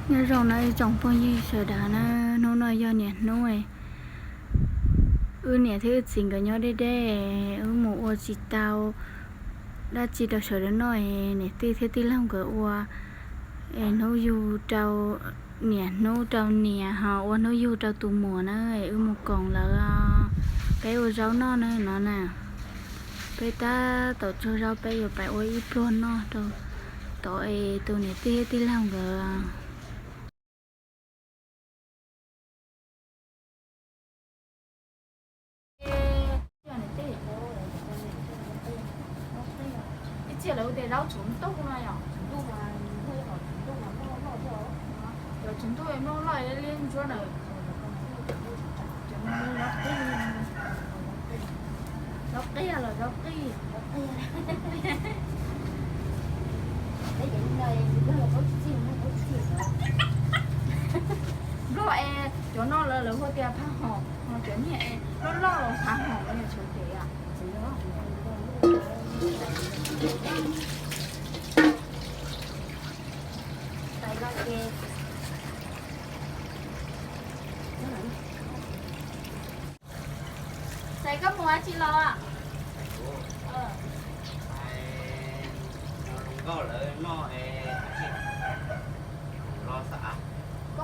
Nyob zoo no ib tsoom phooj ywg sawv daws na, hnub no yog niaj hnub wb niam thiab wb txiv nkawd nyob deb deb, wb mus ua tsis tau dab tsi rau sawv daws noj, niam tij thiab tij laug nkawd ua hnub yug rau niam, hnub rau niam ho ua hnub yug rau tus muam na, wb mus koom lawv, peb ua zaub noj na no na. Peb tab tom tsau zaub, peb yuav pais ua ib pluag noj rau tod es tus niam tij thiab tij laug nkawd. Ib txhia lawv ua tias zaub tshav ntuj no yom. Cov tshav ntuj muaj loj li ntsuab na. Zaub qij los zaub qij. Nplog es cov no lawv hu tias phaj hom, ho cov niag es loj loj los phaj hom no yog tshav ntuj. Xais koj mus dab tsi los? Koj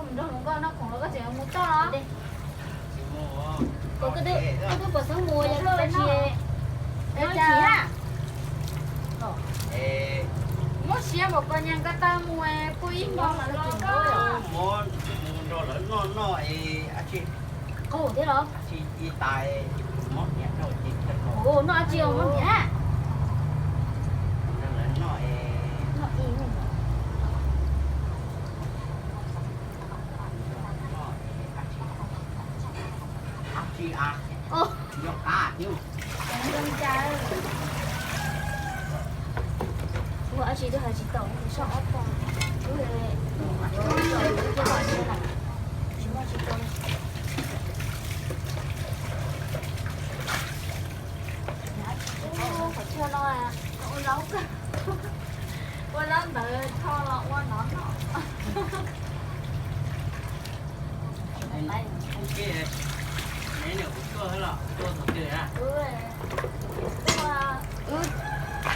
mus nrog hluas nkauj noj khoom los koj tseem mus toj los? Koj twb puas xeeb mus yog koj tsis, muab siab npaum ko nyas ko taw mus kuj ib hmos los. Qaug thiab los? Noj dab tsi os mob niam? Ua dab tsi twb hais tsis tau, soj ob pog. Qhov chaw no ua zaub kawg, ua zaub ntawd tho los ua nov noj.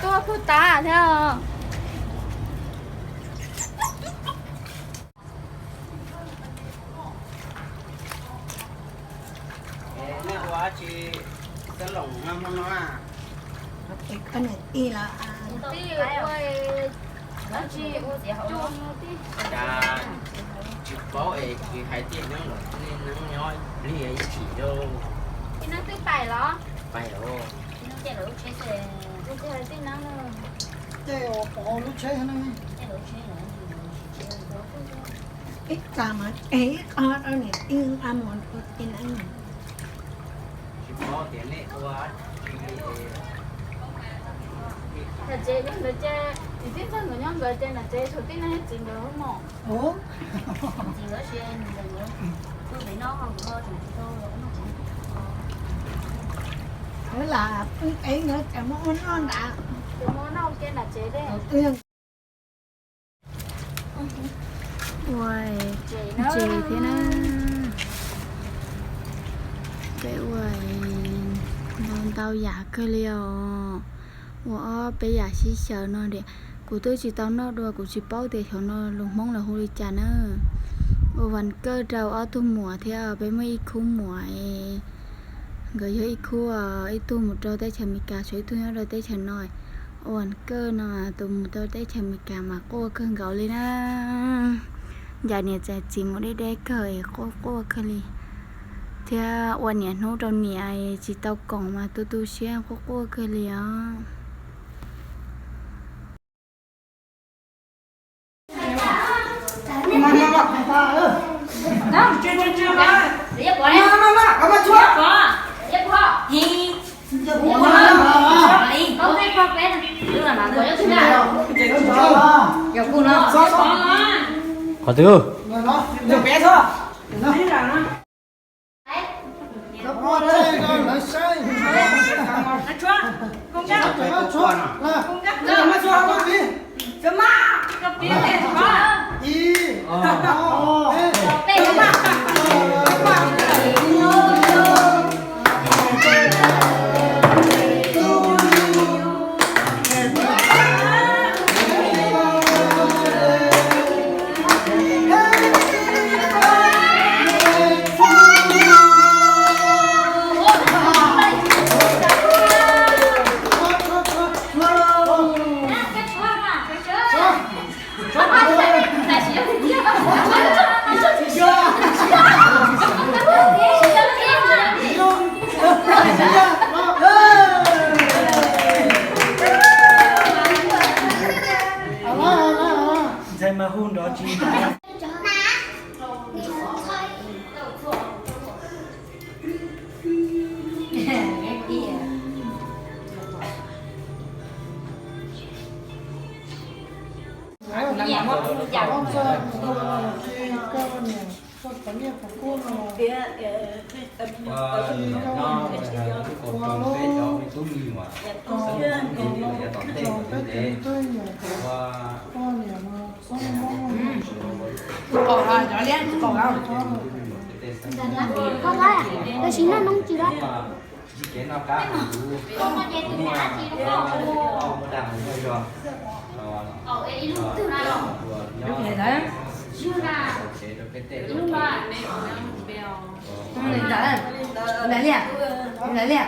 Tuaj puag ta thiab. Nej ua dab tsi xab loos hmo no? Tij ua dab tsi ua tij? Cas tsis paub es tsis hais tias nyob los nej neeb nyob ib pliag ib chim lauj. Tij neeb twb pais los? Pais os. Tij neeb na. Tej uas pov lub tsheb na. Ib txag mas ib qho rau niam tij nqa mus rau tij neeb. Tsis paub tias nej ua dab tsi. Nram tsev yog nkawd ces, niam tij ntxawg nkawd nyob nkawd ces nram tsev tshuav tij neeb txiv nkawd mos. Lam pw ev nkawd ces muab ua noj nrad. Ces muab noj ua ke nram tsev. Ua ntses thiab na. Peb ua ntau ntau yam kawg li os. Ua ob peb yam sib xyaw no. Kuv twb tsis tau noj dua, kuv tsis paub tias xyov no lus Hmoob lawv hu li cas na. Ua vas kawj rau ob tug muam thiab, peb muaj ib khub muam, nkawd yog ib khub, ib tug mus rau teb chaws Amelikas, tshuav ib tug nyob rau teb chaws no. Ua vas kawj no, tus mus rau teb chaws Amelikas mas quaj kawg nkaus li na. Cas niam txais txiv mus deb deb kawg es quaj quaj kawg li. Thiab ua niaj hnub rau niam tsis tau koom mas tu tu siab quaj quaj kawg li os. Qhov twg? Ntxhais mas hu nrov tsis Koj laib, tab sis noj noob tsis laib. Ntawd, ntawd li, ntawd li.